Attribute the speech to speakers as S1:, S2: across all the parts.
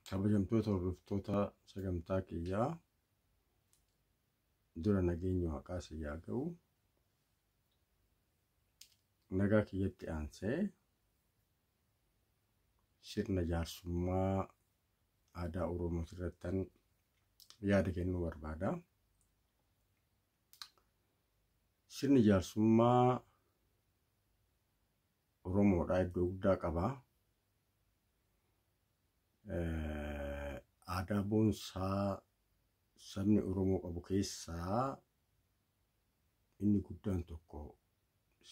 S1: Kabajamtoota hordoftoota sagantaa kiyyaa dura nageenya waaqaa siyyaa ga'u. Nagaa kiyyatti aansee sirna jaarsummaa aadaa Oromoo irrattan yaada kennuu barbaada. Sirni jaarsummaa Oromoodhaa iddoo guddaa qaba. Aadaa boonsaa sabni Oromoo qabu keessaa inni guddaan tokko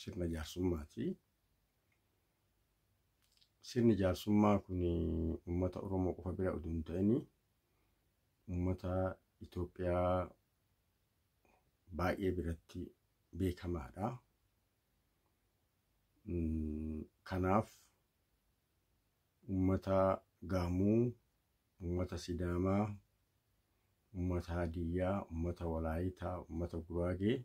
S1: sirna jaarsummaati. Sirni jaarsummaa kun uummata Oromoo qofa bira odoo hin ta'in uummata Itoophiyaa baay'ee biratti beekamaadha. Kanaaf uummata Gaamuu, uummata Sidaamaa, uummata Hadiyyaa, uummata Walaayitaa, uummata Guraagee,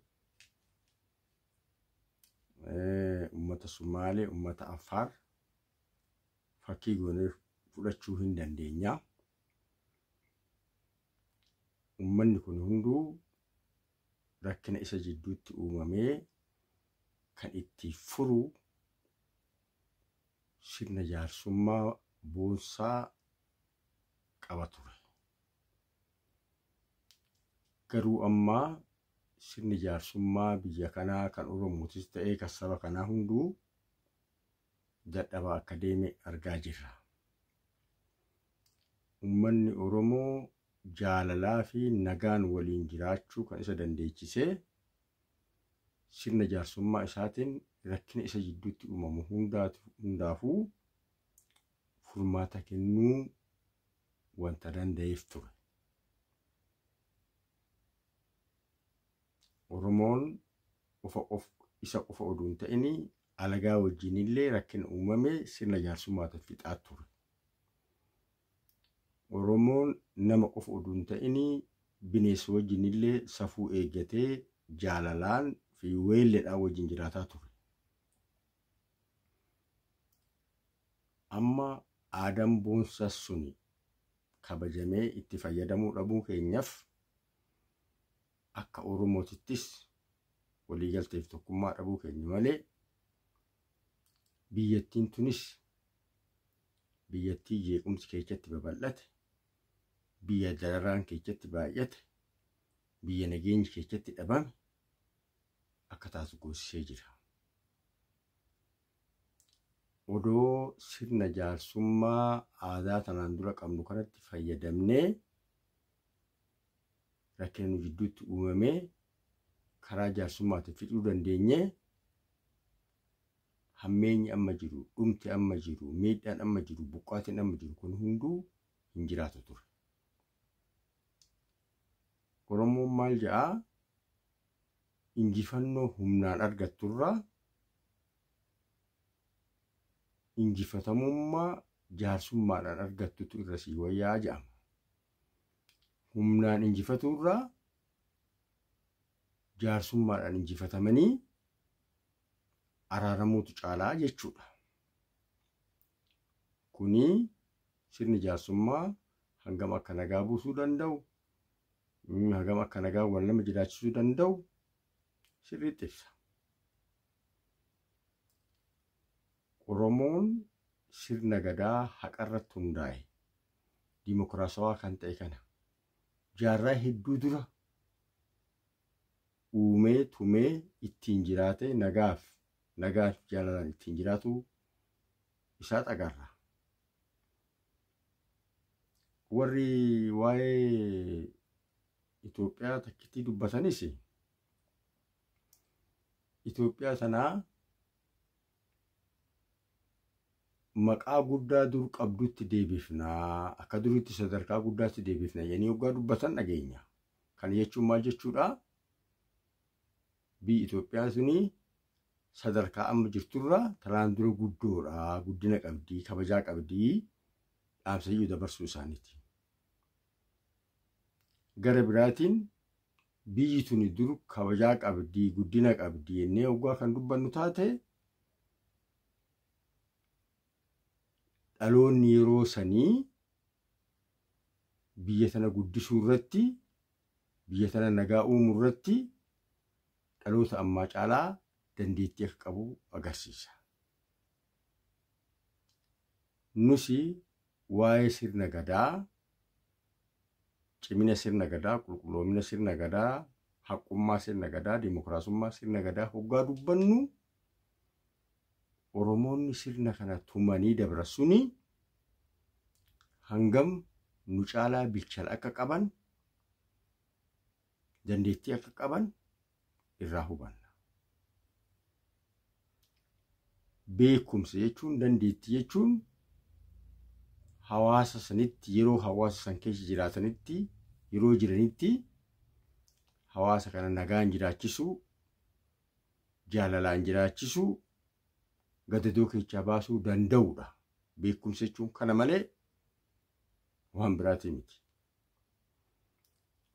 S1: uummata Sumaalee, uummata Affaar fakkii goonee fudhachuu hin dandeenya. Uummanni kun hunduu rakkina isa jidduutti uumamee kan itti furu sirna jaarsummaa boonsaa qaba ture. Garuu ammaa sirni jaarsummaa biyya kanaa kan Oromootis ta'ee kan saba kanaa hunduu dadhabaa akka deeme argaa jirra. Uummanni Oromoo jaalalaa fi nagaan waliin jiraachuu kan isa dandeechisee sirna jaarsummaa isaatiin rakkina isa jidduutti uumamu hundaafuu furmaata kennuu wanta danda'eef ture. Oromoon isa qofa odoo hin ta'in alagaa wajjinillee rakkina uumame sirna jaarsummaatiin fixaa ture. Oromoon nama qofa odoo hin ta'in bineensa wajjinillee safuu eeggatee jaalalaan fi weelleedhaan wajjin jiraataa ture. Amma aadaan boonsaa suni kabajamee itti fayyadamuu dhabuu keenyaaf akka Oromootittis waliigalteef tokkummaa dhabuu keenya malee biyyattiin tunis biyyattii jeequmsi keessatti babal'ate, biyya dararaan keessatti baay'ate, biyya nageenyi keessatti dhabame akka taatu goosisee jira. Odoo sirna jaarsummaa aadaa tanaan dura qabnu kanatti fayyadamnee rakkina nu jidduutti uumamee karaa jaarsummaatiin fixuu dandeenyee hammeenyi amma jiru, dhumti amma jiru, miidhaan amma jiru, buqqaatiin amma jiru kun hunduu hin jiraatu ture. Oromoon maal jedhaa? Injifannoo humnaan argatturraa injifatamummaa jaarsummaadhaan argattutu irra sii wayyaa jedhama. Humnaan injifaturraa jaarsummaadhaan injifatamanii araaramuutu caalaa jechuudha. Kuni sirni jaarsummaa hangam akka nagaa buusuu danda'u, hangam akka nagaa wal nama jiraachisuu danda'u sirriitti ibsa. Oromoon sirna gadaa haqarratti hundaa'e dimokiraasawaa kan ta'e kana jaarraa hedduu dura uumee tumee ittiin jiraate nagaaf jaalalaan ittiin jiraatu isaa agarra. Warri waa'ee Itoophiyaa takkitti dubbatanis Itoophiyaa sanaa maqaa guddaa dur qabdutti deebifnaa, akka duritti sadarkaa guddaatti deebifna jedhanii hoggaa dubbatan dhageenya. Kana jechuun maal jechuudha? Biyyi Itoophiyaa suni sadarkaa amma jirturraa tanaan dura guddoodha, guddina qabdii, kabajaa qabdii dhaamsayyuu dabarsuu isaaniiti. Gara biraatiin biyyi tuni dur kabajaa qabdii, guddina qabdii jennee hoggaa kan dubbannu taate dhaloonni yeroo sanii Biyya tana guddisuu irratti, biyya tana nagaa uumuu irratti dhaloota ammaa caalaa dandeettii akka qabu agarsiisa. Nusi waa'ee sirna gadaa, cimina sirna gadaa, qulqulloomina sirna gadaa, haqummaa sirna gadaa, dimokiraasummaa sirna gadaa hoggaa dubbannu, Oromoonni sirna kana tumanii dabarsuni hangam nu caalaa bilchala akka qaban, dandeettii akka qaban irraa hubanna. Beekumsa jechuun, dandeettii jechuun, hawaasa sanitti, yeroo hawaasa san keessa jiraatanitti, yeroo jiranitti hawaasa kana nagaan jiraachisuu, jaalalaan jiraachisuu, gadadoo keessaa baasuu danda'uudha. Beekumsa jechuun kana malee waan biraatii miti.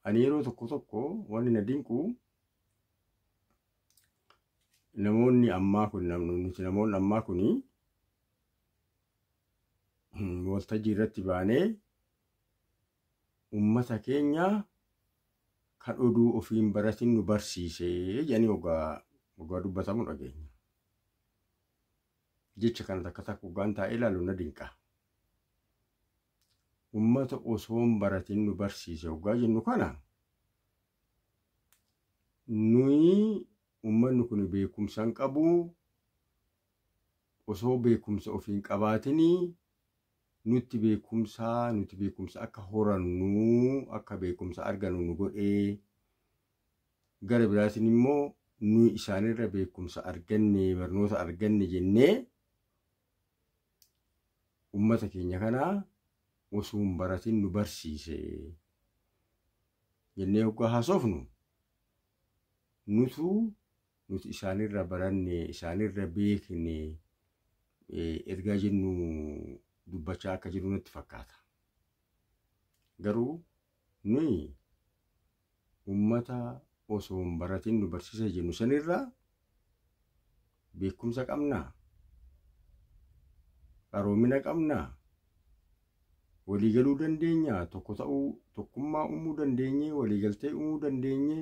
S1: Ani yeroo tokko tokko wanni na dinqu, namoonni ammaa kun, nuti namoonni ammaa kuni waltajjii irratti baanee ummata keenya kan oduu ofiin baratin nu barsiise jedhanii hoggaa dubbatamu dhageenya. Jecha kana takka takka hoggaan taa'ee ilaalu na dinqa. Ummata osoo hin baratin nu barsiise hoggaa jennu kana, nuyi ummanni kun beekumsa hin qabu, osoo beekumsa ofiin qabaatinii nutti beekumsa, nuti beekumsa akka horannu, akka beekumsa argannu nu godhee, gara biraatiin immoo nuyi isaanirra beekumsa arganne, barnoota arganne jennee ummata keenya kanaa osoo hin baratin nu barsiise jennee hoggaa haasofnu, nutu nuti isaanirra baranne, isaanirra beekne ergaa jennu dubbachaa akka jiru natti fakkaata. Garuu nuyi ummata osoo hin baratin nu barsiise jennu sanirra beekumsa qabnaa, qaroomina qabnaa, waliigaluu dandeenya, tokko ta'uu, tokkummaa uumuu dandeenye, waliigaltee uumuu dandeenye,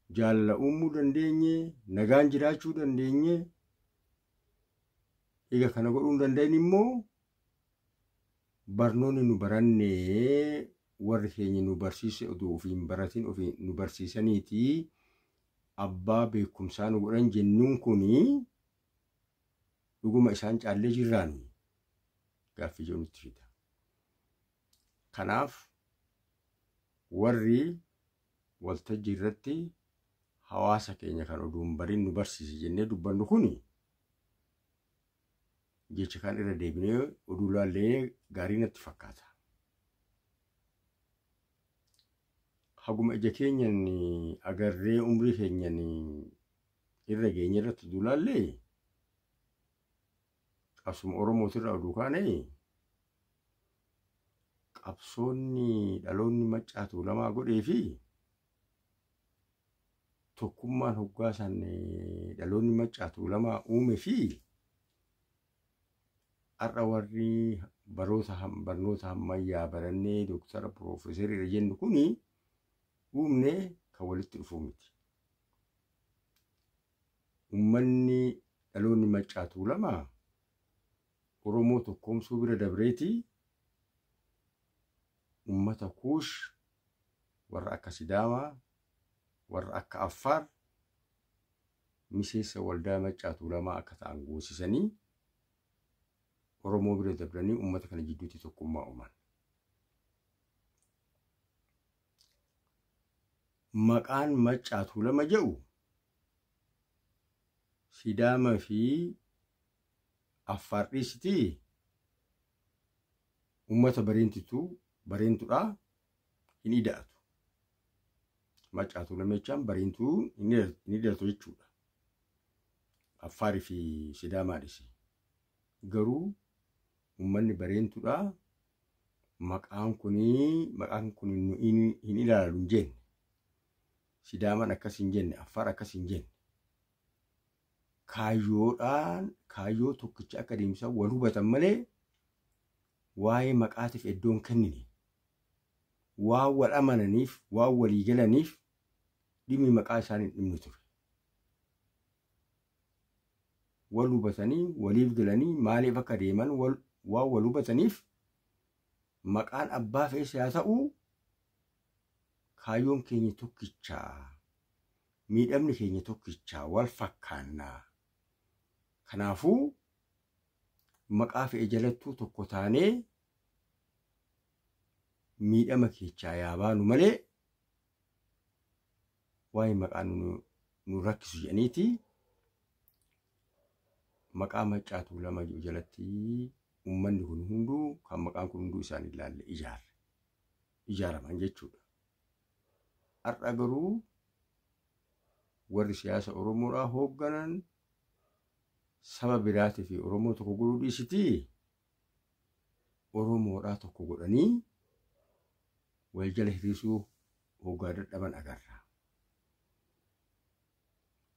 S1: jaalala uumuu dandeenye, nagaan jiraachuu dandeenye. Egaa kana godhuu hin danda'in immoo barnoonni nu baranne, warri keenya nu barsiise oduu ofiin baratin ofiin nu barsiisaniiti abbaa beekumsaa nu godhan jennuun kuni dhuguma isaan caallee jirraani gaaffii jedhu nutti fida. Kanaaf warri waltajjii irratti hawaasa keenya kan oduu hin barin nu barsiise jennee dubbannu kuni jecha kan irra deebinee oduu laallee gaarii natti fakkaata. Haguma ija keenyan agarree umrii keenyan irra geenye irratti oduu laallee, qabsuma Oromootirraa oduu kaane, qabsoonni dhaloonni Maccaa Tuulamaa godhee fi tokkummaan hoggaa san dhaloonni Maccaa Tuulamaa uume fi har'a warri baroota barnoota ammayyaa barannee dooktara, piroofeesarii jennu kuni uumne kan walitti dhufuu miti. Uummanni dhaloonni Maccaa Tuulamaa Oromoo tokkoomsuu bira dabreeti uummata Kuush, warra akka Sidaamaa, warra akka Affaar miseensa waldaa Maccaa Tuulamaa akka ta'an goosisanii Oromoo bira dabranii uummata kana jidduutti tokkummaa uuman. Maqaan Maccaa Tuulama jedhu Sidaama fi Affaar dhiisitii uummata bareentitu bareentudha hin ida'atu. Maccaa Tuulama jechaan bareentuu hin ida'atu jechuudha. Affaarii fi Sidaamaadhis. Garuu uummanni bareentudha maqaan kun hin ilaalu hin jenne. Sidaamaan akkas hin jenne, Affaar akkas hin jenne. Kaayyoodhaan kaayyoo tokkicha akka deemsan wal hubatan malee Waa'ee maqaatiif iddoon kennine. Waan wal amananiif, waan walii galaniif dhimmi maqaa isaanii hin dhimnu ture. Wal hubatanii, waliif galanii maaliif akka deeman waan wal hubataniif maqaan abbaa fe'es haa ta'u kaayyoon keenya tokkichaa, miidhamni keenya tokkichaa wal fakkaannaa. Kanaafuu maqaa fe'e jalattuu tokko taanee miidhama keechaa yaa baanu malee waa'ee maqaa nu rakkisu jedhaniiti maqaa Maccaa Tuulamaa jedhu jalatti uummanni kun hunduu kan maqaan kun hunduu isaan ilaalle ijaaraman jechuudha. Har'a garuu warri siyaasa Oromoodhaa hoogganan saba biraatii fi Oromoo tokko godhuu dhiisitii Oromoodhaa tokko godhanii wal jala hiriirsuu hoggaa dadhaban agarra.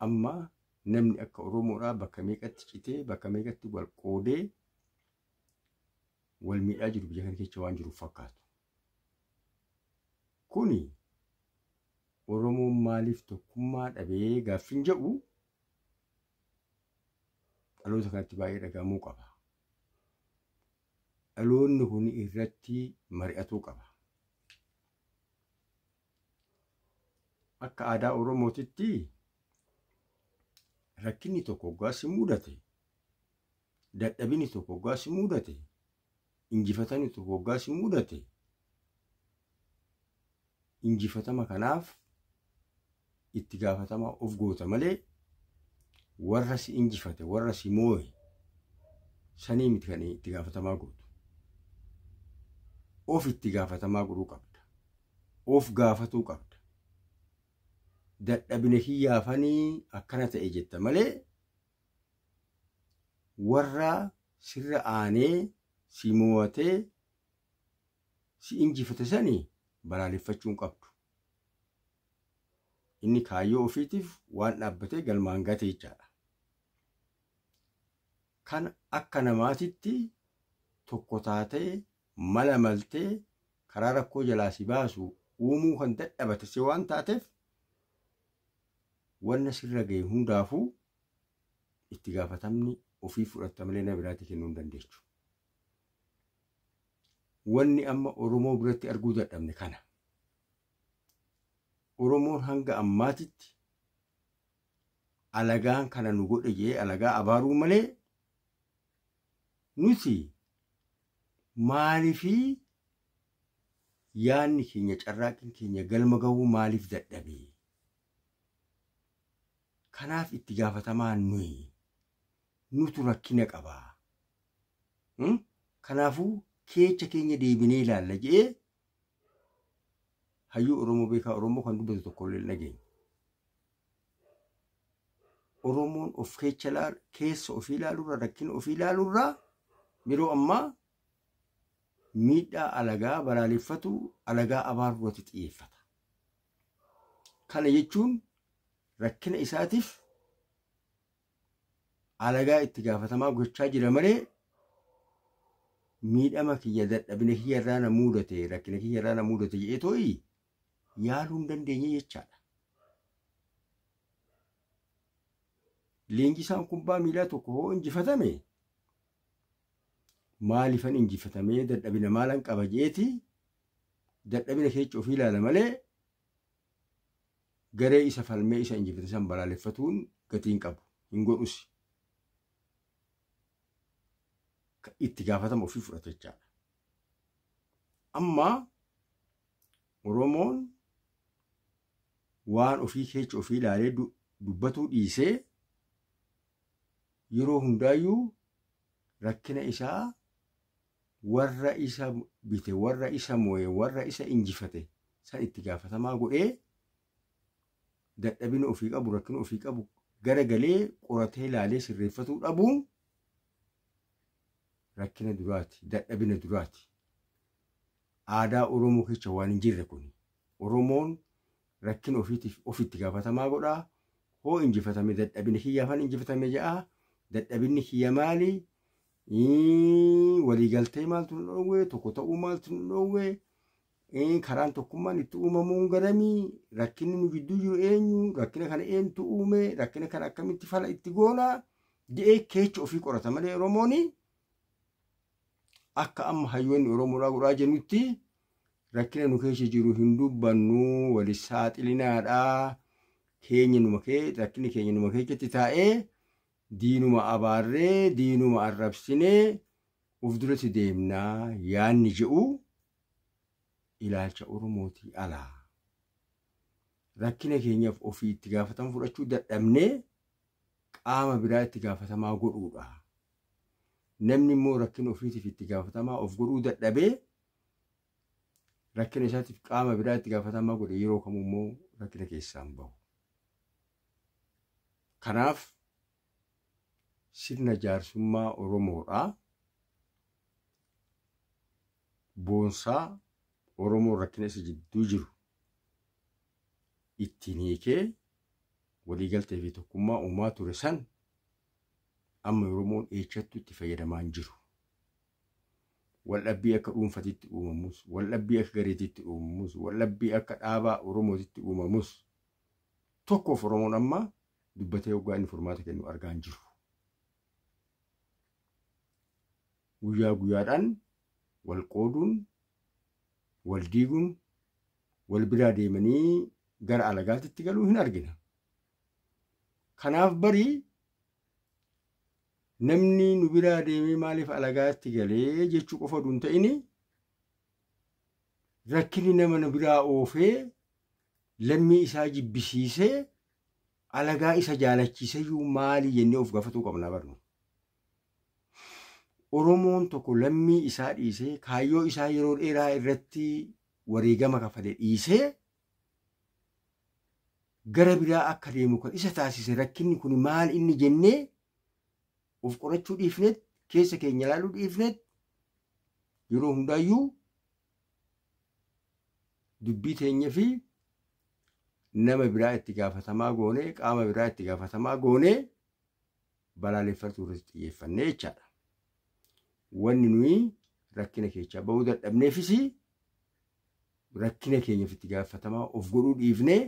S1: Amma namni akka Oromoodhaa bakka meeqatti citee bakka meeqatti wal qoodee wal miidhaa jiru biyya kana keessa waan jiruuf fakkaatu. Kuni Oromoon maaliif tokkummaa dhabee gaaffiin jedhu dhaloota kanatti baay'ee dhagahamuu qaba. Dhaloonni kun irratti mari'atuu qaba. Akka aadaa Oromootitti rakkinni tokko hoggaa si mudate, dadhabinni tokko hoggaa si mudate, injifatamni tokko hoggaa si mudate, injifatama kanaaf itti gaafatama of goota malee warra si injifate, warra si moo'e sanii miti kan itti gaafatamaa gootu. Of itti gaafatamaa godhuu qabda. Of gaafatuu qabda. Dadhabina kiyyaafanii akkana ta'e jetta malee warra sirra aanee si mo'atee si injifate sanii balaaleffachuu hin qabdu. Inni kaayyoo ofiitiif waan dhaabbatee galmaan gate jechaadha. Kan akka namaatitti tokko taatee mala maltee karaa rakkoo jalaa si baasu uumuu kan dadhabate si waan taateef wanna sirra ga'e hundaafuu itti gaafatamni ofii fudhatta malee nama biraatti kennuu hin dandeechu. Wanni amma Oromoo biratti arguu dadhabne kana. Oromoon hanga ammaatitti alagaan kana nu godhe jedhee alagaa abaaruu malee nuti maaliifii yaanni keenya carraaqqiin keenya galma gahuu maaliif dadhabe? Kanaaf itti gaafatamaa nuyi nutu rakkina qaba. Kanaafuu keecha keenya deebinee ilaalla jedhee hayyuu Oromoo beekaa Oromoo kan dubbatu tokkollee hin dhageenye. Oromoon of keessa ofii ilaaluurraa rakkina ofii ilaaluurraa yeroo ammaa miidhaa alagaa balaaleffatu alagaa abaaruu irratti xiyyeeffata. Kana jechuun rakkina isaatiif alagaa itti gaafatamaa gochaa jira malee miidhama kiyya dadhabina kiyya irraa na mudate rakkina kiyya irraa na mudate jedhee too'i yaaluu hin dandeenye jechaadha. Leenjisaan kubbaa miilaa tokko hoo injifatame maaliifan injifatamee dadhabina maalan qaba jeeti dadhabina keessa ofii ilaala malee garee isa falmee isa injifate san balaaleffatuun gatii hin qabu hin godhus. Itti gaafatama ofii fudhate jechaadha. Amma Oromoon waan ofii keessa ofii ilaalee dubbatuu dhiisee yeroo hundaayyuu rakkina isaa warra isa bite, warra isa moo'e, warra isa injifate san itti gaafatamaa godhee dadhabina ofii qabu, rakkina ofii qabu garagalee qoratee ilaalee sirreeffatuu dhabuun rakkina duraati, dadhabina duraati. Aadaa Oromoo keessa waan hin jirre kuni. Oromoon rakkina ofiitiif ofitti gaafatamaa godhaa. Hoo injifatame dadhabina kiyyaafan injifatame jedhaa. Dadhabinni kiyya maali? Waliigaltee maaltu nu dhoowwe? Tokko ta'uu maaltu nu dhoowwe? Karaan tokkummaan itti uumamuun garamii? Rakkinni nu gidduu jiru eenyu? Rakkina kana eenyutu uume? Rakkina kana akkamitti fala itti goona? Jedhee keecha ofii qorata malee Oromoon akka amma hayyoonni Oromoodhaa godhaa jennutti rakkina nu keessa jiru hin dubbannu, wali saaxilinaadhaa. Keenya numa kee, rakkinni keenya numa keessatti taa'ee diinuma abaarree diinuma arrabsinee of duratti deemnaa yaanni je'u ilaalcha Oromootii alaa. Rakkina keenyaaf ofii itti gaafatama fudhachuu dadhabnee qaama biraa itti gaafatamaa godhuudha. Namni immoo rakkina ofiitiif itti gaafatamaa of godhuu dadhabee rakkina isaatiif qaama biraa itti gaafatamaa godhe yeroo kamuu immoo rakkina keessaan bahu. Kanaaf sirna jaarsummaa Oromoodhaa boonsaa Oromoo rakkina isa jidduu jiru ittiin hiikee waliigaltee fi tokkummaa uumaa ture san amma Oromoon eechattu itti fayyadamaa hin jiru. Waldhabbii akka dhuunfatitti uumamus, waldhabbii akka gareetitti uumamus, waldhabbii akka dhaabaa Oromootitti uumamus tokkoof Oromoon amma dubbatee hoggaa inni furmaata kennu argaa hin jiru. Guyyaa guyyaadhaan wal qooduun, wal diiguun, wal biraa deemanii gara alagaatitti galuu hin argina. Kanaaf barii namni nu biraa deemee maaliif alagaatti galee jechuu qofa osoo hin ta'in rakkinni nama nu biraa oofee lammii isaa jibbisiisee alagaa isa jaalachiiseyyuu maali jennee of gaafatuu qabna barnu. Oromoon tokko lammii isaa dhiisee kaayyoo isaa yeroo dheeraa irratti wareegama kafale dhiisee gara biraa akka deemu kan isa taasise rakkinni kun maal inni jennee of qorachuu dhiifneet keessa keenya ilaaluu dhiifneet yeroo hundaayyuu dubbii teenya fi nama biraa itti gaafatamaa goonee qaama biraa itti gaafatamaa goonee balaaleffachuu irratti xiyyeeffannee jechaadha. Wanni nuyi rakkina keessaa bahuu dadhabneefis rakkina keenyaaf itti gaafatamaa of godhuu dhiifnee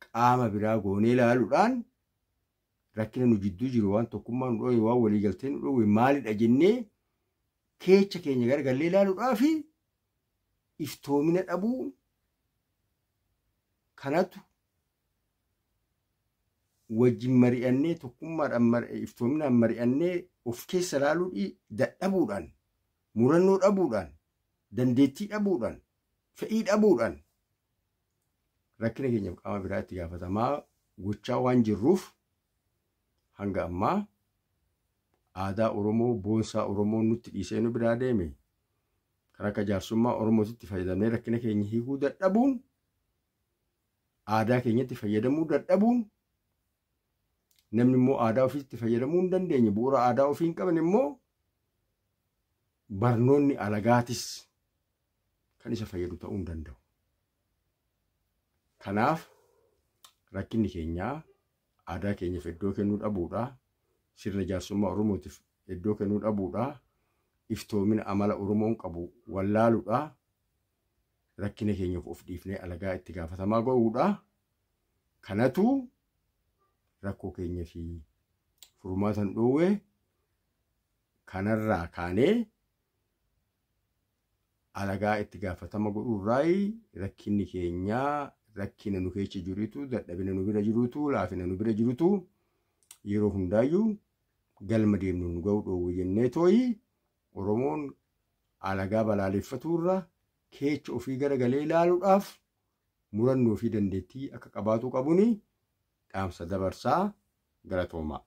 S1: qaama biraa goonee ilaaluudhaan rakkina nu jidduu jiru waan tokkummaa nu dhoowwe waan waliigaltee nu dhoowwe maalidha jennee keecha keenya gargallee ilaaluudhaa fi iftoomina dhabuu kanatu wajjin mari'annee tokkummaadhaan iftoominaan mari'annee of keessa ilaaluu dadhabuudhaan murannoo dhabuudhaan dandeettii dhabuudhaan fedhii dhabuudhaan rakkina keenyaaf qaama biraa itti gaafatamaa gochaa waan jirruuf hanga ammaa aadaa Oromoo boonsaa Oromoo nutti dhiisee nu biraa deeme kan akka jaarsummaa Oromootitti fayyadamnee rakkina keenya hiikuu dadhabuun aadaa keenyatti fayyadamuu dadhabuun namni immoo aadaa ofiitti fayyadamuu hin dandeenye bu'uura aadaa ofii hin qabne immoo barnoonni alagaatis kan isa fayyadu ta'uu hin danda'u. Kanaaf rakkinni keenyaa aadaa keenyaaf iddoo kennuu dhabuudha. Sirna jaarsummaa Oromootiif iddoo kennuu dhabuudha. Iftoomina amala Oromoon qabu wallaaluudha. Rakkina keenyaaf of dhiifnee alagaa itti gaafatamaa go'uudha. Kanatu rakkoo keenya fi furmaata nu dhoowwe kanarraa kaanee alagaa itti gaafatama godhuurraa rakkinni keenyaa rakkina nu keessa jirutu dadhabina nu bira jirutu laafina nu bira jirutu yeroo hundaayyuu galma deemnu nu ga'u dhoowwe jennee tooyi Oromoon alagaa balaaleffaturra keecha ofii garagalee ilaaluudhaaf murannoo fi dandeettii akka qabaatu qabuni dhaamsa dabarsaa galatoomaa.